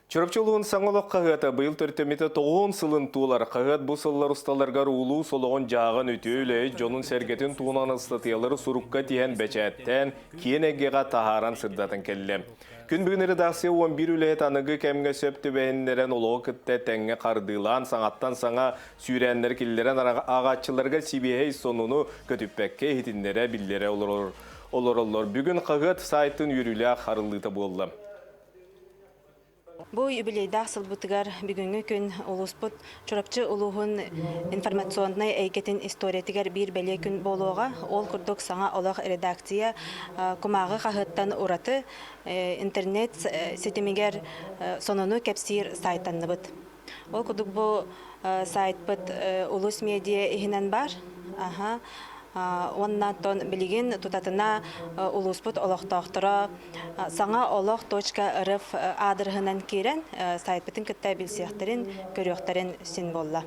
Чурапчы улууһун Саҥа олох хаһыата быйыл төрүттэммитэ тоҕуһун сылын туолар. Хаһыат бу сыллар усталарыгар улуус олоҕун-дьаһаҕын үтүө үлэһит дьонун-сэргэтин туһунан ыстатыйалары сурукка тиһэн бэчээттээн, киэн эйгэҕэ таһааран сырдатан кэллэ. Күн бүгүн редакция 11 үлэһит аныгы кэмҥэ сөп түбэһиннэрэн олоҕу кытта тэҥҥэ хардыылаан, саҥаттан саҥа сүүрээннэри киллэрэн ааҕааччыларга сибиэһэй сонуну көтүппэккэ иһитиннэрэ биллэрэ олороллор. Бүгүн хаһыат сайтын үөрүүлээх арыллыыта буолла. Бу юбилейдаах сылбытыгар бүгүҥҥү күн улууспут Чурапчы улууһун информационнай эйгэтин историятыгар биир бэлиэ күн буолуоҕа. Ол курдук саҥа олох редакция кумааҕы хаһыаттан ураты интернет ситимигэр сонуну кэпсиир сайтанныбыт. Ол курдук бу сайтпыт Улус медиа иһинэн баар. Аха. Уонна оттон билигин тутатына улууспут олохтоохторо саҥа олох точка рф аадырыһынан киирэн сайтпытын кытта билсиэхтэрин, көрүөхтэрин син буолла.